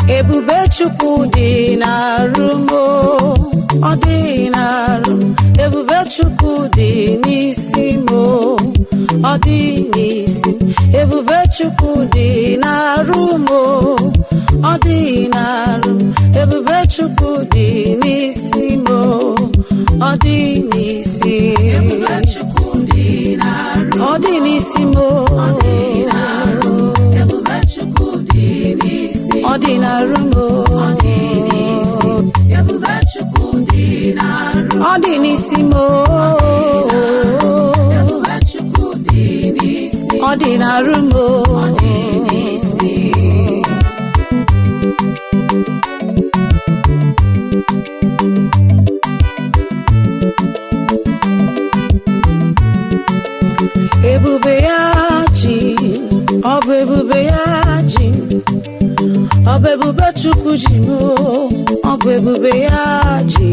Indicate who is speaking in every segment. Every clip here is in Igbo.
Speaker 1: Ebube Chukwu dị n'arụ m o, ọ dị n'arụ m. Ebube Chukwu dị n'isi m o, ọ dị n'isi m. Ebube Chukwu dị n'arụ m o, ọ dị n'arụ m. Ebube Chukwu dị n'isi m o, ọ dị n'isi. Ebube Chukwu dị n'arụ, ọ dị n'isi m o, ọ dị n'arụ. Ebube Chukwu dị n'isi, ọ dị n'arụ m o, ọ dị n'isi. Ebube Chukwu dị n'arụ, ọ dị n'isi m o. Ebube Chukwu dị n'isi, ọ dị n'arụ m o, ọ dị n'isi. Ebube ya ji, ọ bụ ebube ya ji, ọ bụ ebube Chukwu ji m o, ọ bụ ebube ya ji.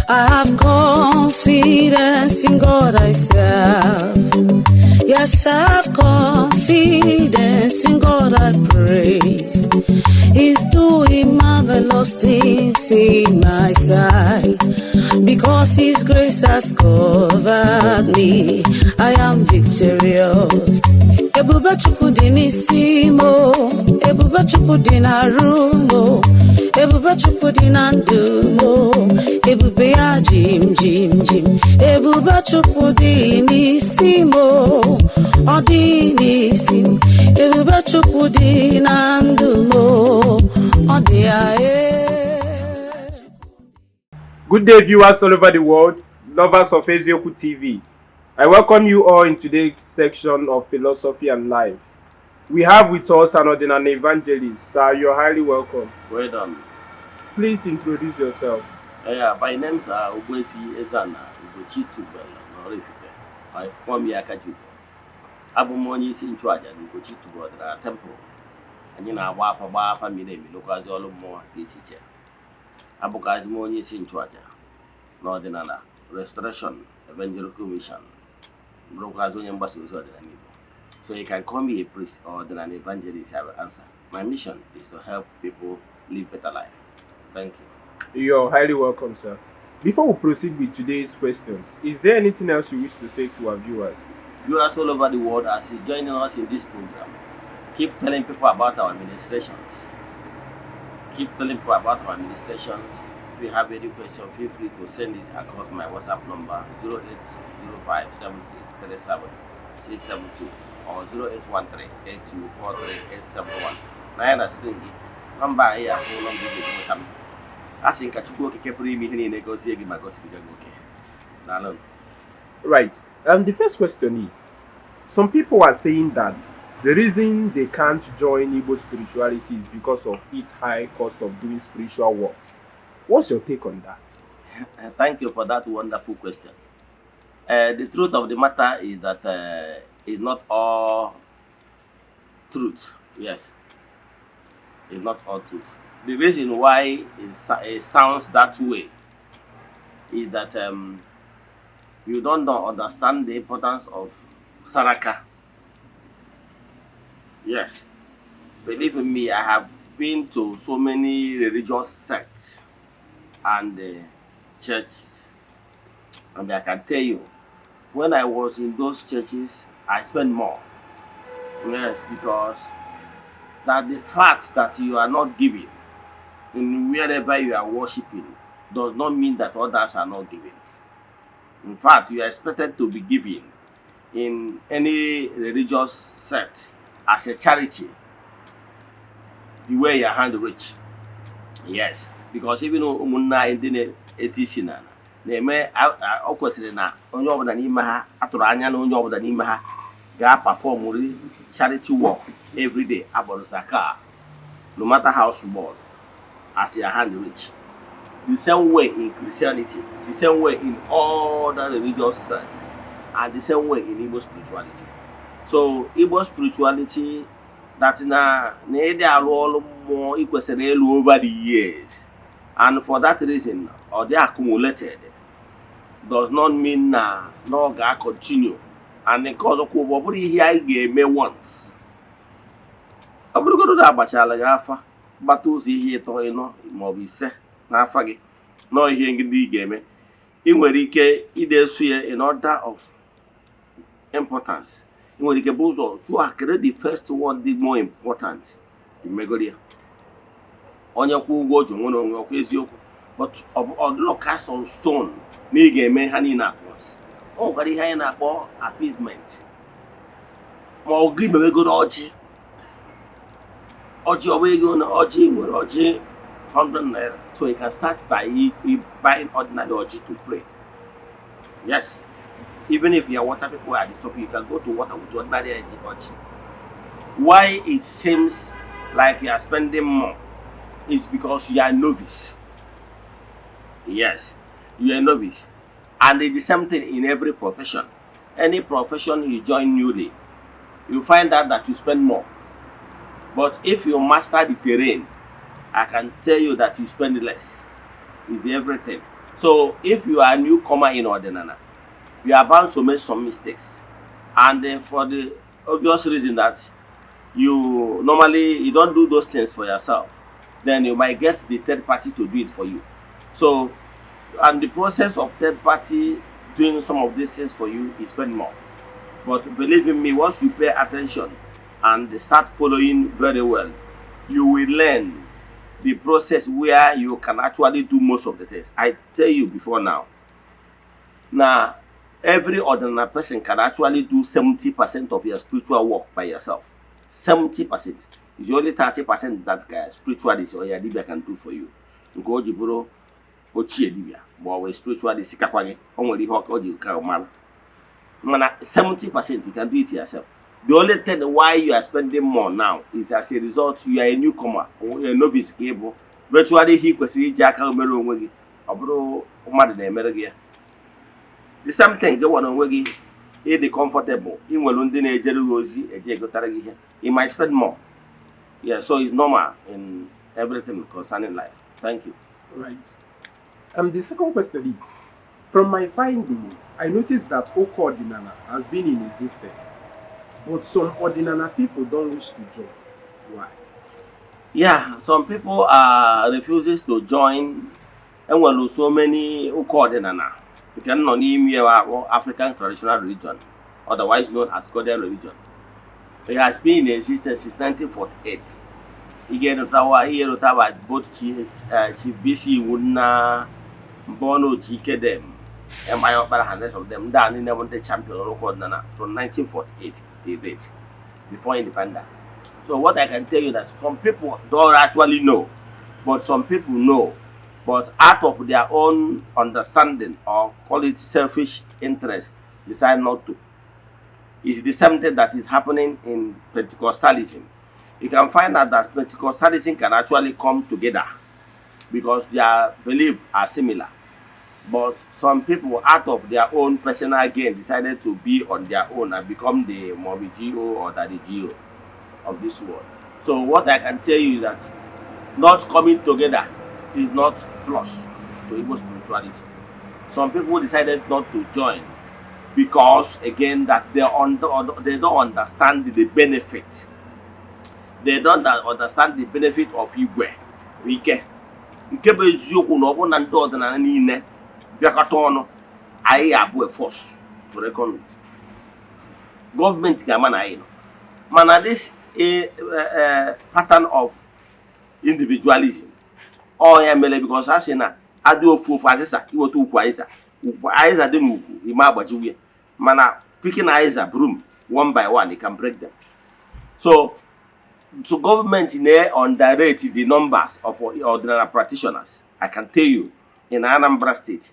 Speaker 1: I have confidence in God I serve. Yes, I have confidence in God I praise. He's doing marvelous things in my sight. Because His grace has covered me, I am victorious. Ebube Chukwu dị n'isi m o, Ebube Chukwu dị n'arụ m o, Ebube Chukwu dị na ndụ m o, Ebube ya ji m ji m ji m. Ebube Chukwu dị n'isi m o, ọ dị n'isi m. Ebube Chukwu dị na ndụ m o, ọ dị ya ee.
Speaker 2: Good day, viewers all over the world, lovers of Eziokwu TV. I welcome you all in today's section of Philosophy and Life. We have with us an Odinani evangelist. Sir, you're highly welcome.
Speaker 3: Well done.
Speaker 2: Please introduce yourself.
Speaker 3: Yeah, my name's Ogbuefi Ezana Ugochi Tubelu n'Oraifite. Kpọọ m ya Akajiugo. Abụ m onye isi nchụaja na Ugochi Tubelu Ọdịnala Temple. Anyị na-agba afa, gbaa afa miri emi, lụkwazi ọrụ mmụọ dị iche iche. Abụkwazi m onye isi nchụaja na Ọdịnala Restoration Evangelical Mission. Bụrụkwazi onye mgbasa ozi ọdịnala Igbo. So you can call me a priest or an evangelist, I will answer. My mission is to help people live better life. Thank you.
Speaker 2: You're highly welcome, sir. Before we proceed with today's questions, is there anything else you wish to say to our viewers?
Speaker 3: Viewers all over the world, as you joining us in this program, keep telling people about our ministrations. Keep telling people about our ministrations. If you have any question, feel free to send it across my WhatsApp number 0805-7837-672 or 0813-8243-871. Na ya na screen gị, nọmba anyị afụ nọmba ị ga-enweta m. A sị nka Chukwu Okike pụrụ ime ihe niile gọzie gị ma gọzibiga gị oke. Daalụ.
Speaker 2: Right. The first question is, some people are saying that the reason they can't join Igbo spirituality is because of its high cost of doing spiritual works. What's your take on that?
Speaker 3: Thank you for that wonderful question. The truth of the matter is that it's not all truth. Yes, it's not all truth. The reason why it sounds that way is that you don't understand the importance of Saraka. Yes, believe in me, I have been to so many religious sects and churches, and I can tell you, when I was in those churches, I spent more. Yes, because that the fact that you are not giving in wherever you are worshiping does not mean that others are not giving. In fact, you are expected to be giving in any religious sect as a charity, the way your hand reach. Yes, because even ụmụnne anyị ndị na-eti isi n'ala na-eme, ọ kwesịrị na onye ọbụla n'ime ha atụrụ anya na onye ọbụla n'ime ha ga-perform charity work every day akpọrọ zakat, no matter how small, as your hand reach. The same way in Christianity, the same way in all other religious sects, and the same way in Igbo spirituality. So Igbo spirituality, that na ịdị arụ ọrụ mmụọ ị kwesịrị ịlụ over the years, and for that reason ọ dị accumulated, does not mean na ọ ga-continue. And nke ọzọkwa bụ, ọ bụrụ ihe anyị ga-eme once. Ọ bụrụgodu na agbachala gị afa, gbata ụzọ ihe ịtọ, ịnọ maọbụ ise n'afa gị nọọ, ihe ndị ị ga-eme, ị nwere ike ide-esu ya in order of importance. Ị nwere ike bụ ụzọ jụọ kedu the first one dị more important, imegoro ya. Onye kwụ ụgwọ o ji onwe na onwe ọkwa eziokwu, but ọ dịrọ cast on stone na ị ga-eme ha niile at once. O nwekwara ihe anyị na-akpọ appeasement, ma ọ gị mewegoro ọjị. Ọjị, ọ bụ ego na ọjị nwere ọjị 100 naira, so you can start by buying ordinary ọjị to pray. Yes, even if your water people are disturbing, you can go to water with ordinary ọjị. Why it seems like you are spending more is because you are novice. Yes, you are a novice. And it's the same thing in every profession. Any profession you join newly, you find out that you spend more. But if you master the terrain, I can tell you that you spend less. Is everything. So if you are a newcomer in Odinana, you are bound to make some mistakes. And for the obvious reason that you normally you don't do those things for yourself, then you might get the third party to do it for you. So, and the process of third party doing some of these things for you is spend more. But believe in me, once you pay attention and start following very well, you will learn the process where you can actually do most of the things. I tell you before now. Now, every ordinary person can actually do 70% of your spiritual work by yourself. 70%. It's only 30% that spiritualist or your dibia can do for you. Nke o ji bụrụ ochie dibia ma ọ bụ spiritualist kakwa gị, o nwere ihe o ji ka mara, mana 70% you can do it yourself. The only thing why you are spending more now is as a result you are a newcomer, a novice ka ị bụ. Virtually ihe ị kwesịrị iji aka mere onwe gị, ọ bụrụ mmadụ na-emere gị ya. The same thing gị nwere onwe gị, ịdị comfortable, ị nwere ndị na-ejere gị ozi, eje egotara gị ihe, you might spend more. Yeah, so it's normal in everything concerning life. Thank you.
Speaker 2: Right. The second question is, from my findings, I noticed that Ụka Odinana has been in existence, but some Odinana people don't wish to join. Why?
Speaker 3: Yeah, some people are refuses to join. Enwere so many ụka ọdịnala nke nọ n'ime ya akpọ African Traditional Religion, otherwise known as Godian Religion. It has been in existence since 1948. Ihe rụtawa both Chief BC Iwunna, Mbonu Ojike, M.I. Okpara and rest of them. Ndị a niile bụ ndị champion ụka ọdịnala from 1948 till date, before independence. So what I can tell you, that some people don't actually know, but some people know, but out of their own understanding, or call it selfish interest, decide not to. It's the same thing that is happening in Pentecostalism. You can find out that Pentecostalism can actually come together because their beliefs are similar. But some people, out of their own personal gain, decided to be on their own and become the Mommy GO or Daddy GO of this world. So what I can tell you is that not coming together is not plus to Igbo spirituality. Some people decided not to join because, again, that they don't understand the benefit. They don't understand the benefit of Igwe bụ ike. Nke bụ eziokwu na ọ bụrụ na ndị ọdịnala niile bịakọta ọnụ, anyị ga-abụ a force to reckon with. Gọọmenti ga-ama na anyị nọ. Mana this pattern of individualism, ọ ya mere, because a sị na adị ofu ofu azịza iweta ukwu azịza, ukwu azịza dị n'ukwu ime agbajiwu ya, mana picking azịza broom one by one, you can break them. So government na underrate the numbers of ordinary practitioners. I can tell you, in Anambra State,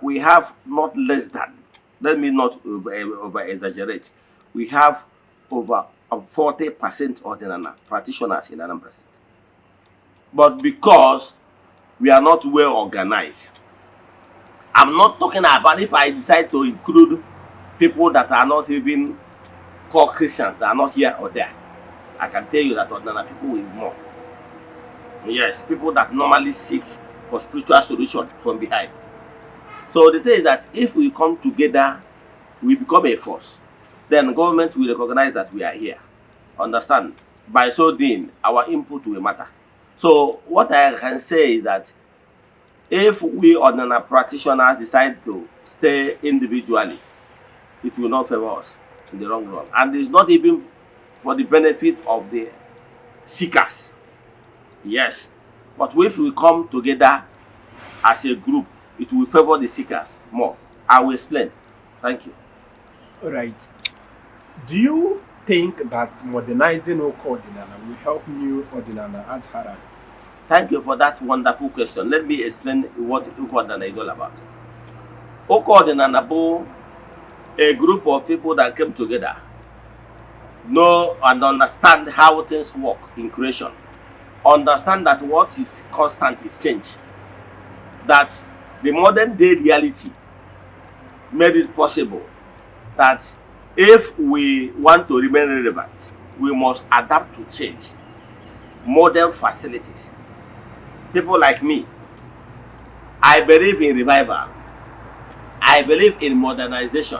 Speaker 3: we have not less than, let me not over exaggerate, we have over 40% ordinary practitioners in Anambra State. But because we are not well organized, I'm not talking about if I decide to include people that are not even called Christians, that are not here or there. I can tell you that ordinary people will more. Yes, people that normally seek for spiritual solution from behind. So the thing is that if we come together, we become a force. Then government will recognize that we are here. Understand? By so doing, our input will matter. So what I can say is that if we Odinani practitioners decide to stay individually, it will not favor us in the long run. And it's not even for the benefit of the seekers. Yes. But if we come together as a group, it will favor the seekers more. I will explain. Thank you.
Speaker 2: All right. Do you think that modernizing Ụka Ọdịnala will help new Ọdịnala adherents?
Speaker 3: Thank you for that wonderful question. Let me explain what Ụka Ọdịnala is all about. Ụka Ọdịnala bụ a group of people that came together, know and understand how things work in creation, understand that what is constant is change, that the modern day reality made it possible that if we want to remain relevant, we must adapt to change. Modern facilities. People like me, I believe in revival. I believe in modernization.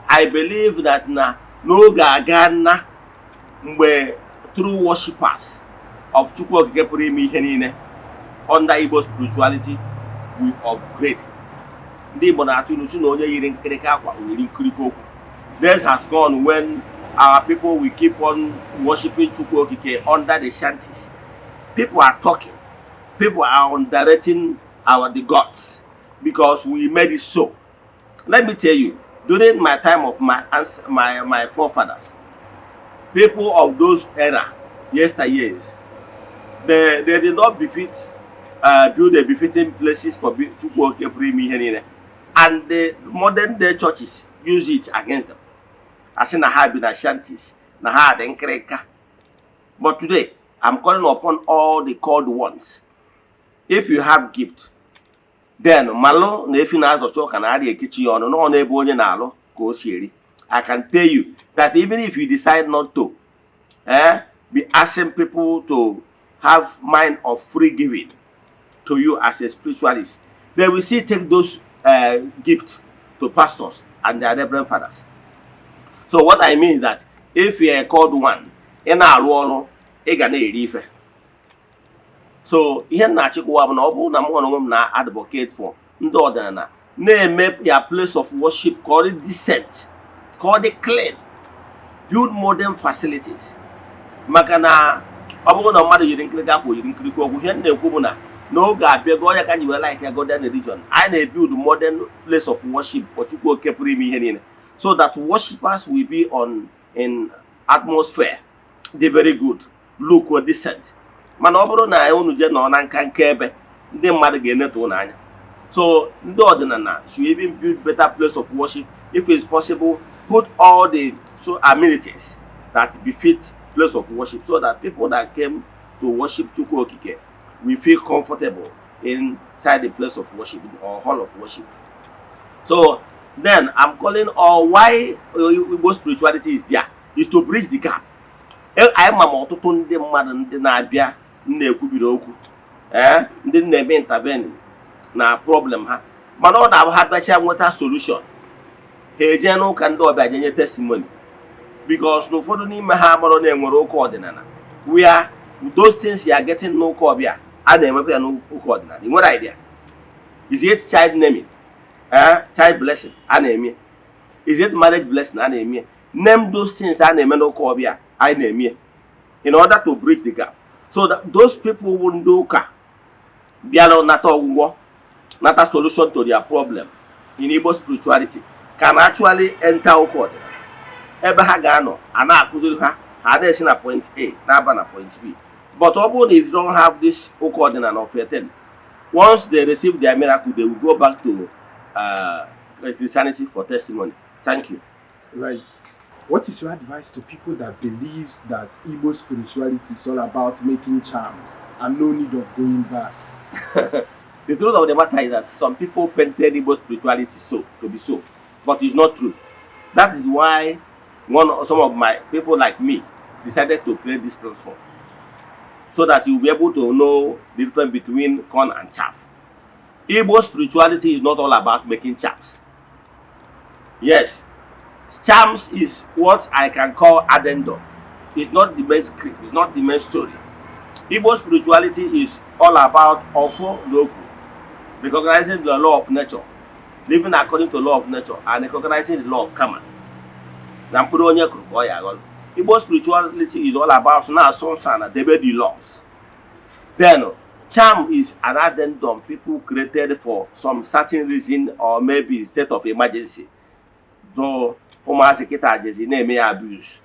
Speaker 3: I believe that na n'oge aga na mgbe true worshippers of Chukwu Okike pụrụ ime ihe niile under Igbo spirituality will upgrade. Ndị Igbo na-atụ ilu sị na onye yiri nkirika akwa o yiri nkirika okwu. Days has gone when our people will keep on worshiping Chukwu Okike under the shanties. People are talking. People are underrating our the gods because we made it so. Let me tell you, during my time of my forefathers, people of those era, yesteryears, they did not befit build a befitting places for Chukwu Okike pụrụ ime ihe niile. And the modern day churches use it against them. Asị na ha bi na shanties, na ha dị nkịrịnka. But today, I'm calling upon all the called ones. If you have gift, then malụ na efi na-azọcha ụka na arịa ekechi ya ọnụ nọ n'ebe onye na-alụ ka o si eri. I can tell you that even if you decide not to be asking people to have mind of free giving to you as a spiritualist, they will still take those gifts to pastors and their reverend fathers. So what I mean is that if you are called one, ị na-arụ ọrụ, ị ga na-eri ife. So ihe m na-achịkwa bụ na ọ bụrụ na m nwere onwe m na advocate for ndị ọdịnala na-eme ya place of worship ka ọ dị decent, ka ọ dị clean, build modern facilities, maka na ọ bụrụ na mmadụ yiri nkirika akwa yiri nkirika okwu, ihe m na-ekwu bụ na n'oge abịago ya ka anyị wee like Godian religion, anyị na-ebuild modern place of worship for Chukwu Okike pụrụ ime ihe niile, so that worshippers will be on in atmosphere dị very good, look decent. Mana ọ bụrụ na unu jee nọ na nka nka ebe ndị mmadụ ga-eneta unu anya. So ndị ọdịnala should even build better place of worship. If it's possible, put all the so amenities that befit place of worship, so that people that came to worship Chukwu Okike will feel comfortable inside the place of worship or hall of worship. So then I'm calling all why Igbo spirituality is there is to bridge the gap. Anyị ma ma ọtụtụ ndị mmadụ ndị na-abịa na-ekwubiri okwu, ee, ndị na-eme intervene na problem ha, mana ọ na-abụ ha bịacha nweta solution, ha eje n'ụka ndị ọbịa jenye testimony, because na ụfọdụ n'ime ha marọ na enwere ụka ọdịnala where those things you are getting n'ụka ọbịa a na-enwekwa ya n'ụka ọdịnala. Ị nwere idea? Is it child naming, child blessing a na-eme? Is it marriage blessing a na-eme? Name those things a na-eme n'ụka ọbịa anyị na-eme, in order to bridge the gap so that those people bụ ndị ụka bịara nata ọgwụgwọ, nata solution to their problem in Igbo spirituality, can actually enter ụka ọdịnala ebe ha ga-anọ a na-akụziri ha, ha na-esi na point A na-aba na point B. But ọ bụrụ na if you don't have this ụka ọdịnala of a thing, once they receive their miracle, they will go back to Christianity for testimony. Thank you.
Speaker 2: Right. What is your advice to people that believes that Igbo spirituality is all about making charms and no need of going back?
Speaker 3: The truth of the matter is that some people painted Igbo spirituality so to be so, but it's not true. That is why one some of my people like me decided to create this platform so that you'll be able to know the difference between corn and chaff. Igbo spirituality is not all about making charms. Yes, charms is what I can call addendum. It's not the main script. It's not the main story. Igbo spirituality is all about ọfọ na ogu, recognizing the law of nature, living according to law of nature, and recognizing the law of karma. Na mkpụrụ onye kụrụ ka ọ ya aghọrọ. Igbo spirituality is all about na-asụ nsọ na debe the laws. Then charm is an addendum people created for some certain reason or maybe state of emergency. Though ụmụazị kịta jezi na-eme ya abuse.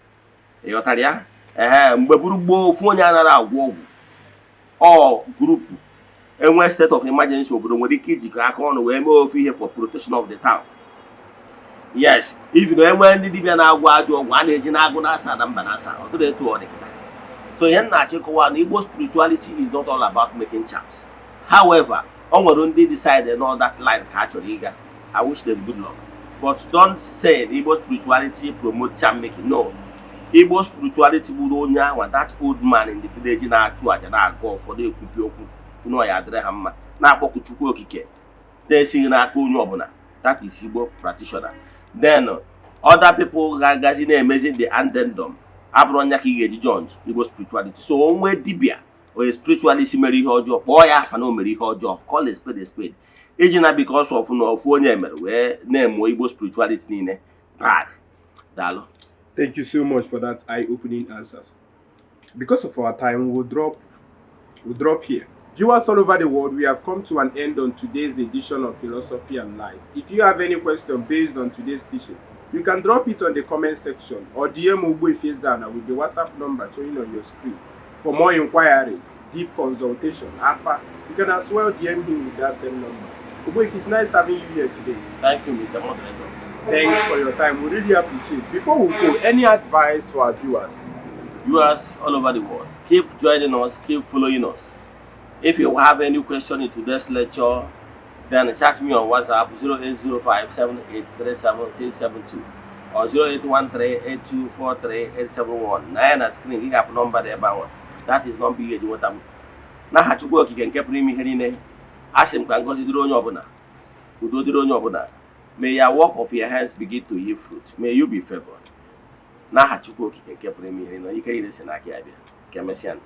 Speaker 3: Ị ghọtara ya? Ehe, mgbe buru gboo, ofu onye anaghị agwọ ọgwụ. Ọ group enwe state of emergency, obodo nwere ike ijikọ aka ọnụ wee mee ofu ihe for protection of the town. Yes, even enwee ndị dibịa na-agwọ ajọ ọgwụ, a na-eji na-agụ na-asa na mba na-asa ọ dịrị etu ọ dị kịta. So ihe m na-achịkọwa na Igbo spirituality is not all about making charms. However, o nwere ndị decide na that line ka ha chọrọ ịga. I wish them good luck, but don't say na Igbo spirituality promote charm making. No, Igbo spirituality bụrụ onye anwa, that old man in the village na-achụ àjà, na-agụ ụfọdụ, ekwubi okwu na ọ ya adịrị ha mma, na-akpọku Chukwu Okike na-esighị n'aka onye ọbụla. That is Igbo practitioner. Then other people ga-agazi na-emezi the addendum abụrụ ọnya ka ị ga-eji judge Igbo spirituality. So onwe dibịa onye spiritualist mere ihe ọjọọ, kpọọ ya afa na o mere ihe ọjọọ. Call a spade a spade. Iji na because of na ofu onye mere wee na-eme Igbo spirituality niile bad. Daalụ.
Speaker 2: Thank you so much for that eye-opening answers. Because of our time, we'll drop here. Viewers all over the world, we have come to an end on today's edition of Philosophy and Life. If you have any question based on today's teaching, you can drop it on the comment section or DM Ogbuefi Ezana with the WhatsApp number showing on your screen. For more inquiries, deep consultation, Afa, you can as well DM him with that same number. Ogbuefi, it's nice having you here today.
Speaker 3: Thank you, Mr. Moderator.
Speaker 2: Thanks for your time. We really appreciate it. Before we go, any advice for our viewers?
Speaker 3: Viewers all over the world, keep joining us, keep following us. If you have any question in today's lecture, then chat me on WhatsApp 0805 7837672 or 0813 8243871. Na ya na screen ị ga-afụ nọmba dị ebe ahụ. That is nọmba ị ga-eji nweta m. N'aha Chukwu Okike nke pụrụ ime ihe niile, a sị m ka ngọzi dịrị onye ọbụla, udo dịrị onye ọbụla. May your work of your hands begin to yield fruit. May you be favored. N'aha Chukwu Okike nke pụrụ ime ihe niile, ike niile si n'aka ya bịa. Ka emesịa.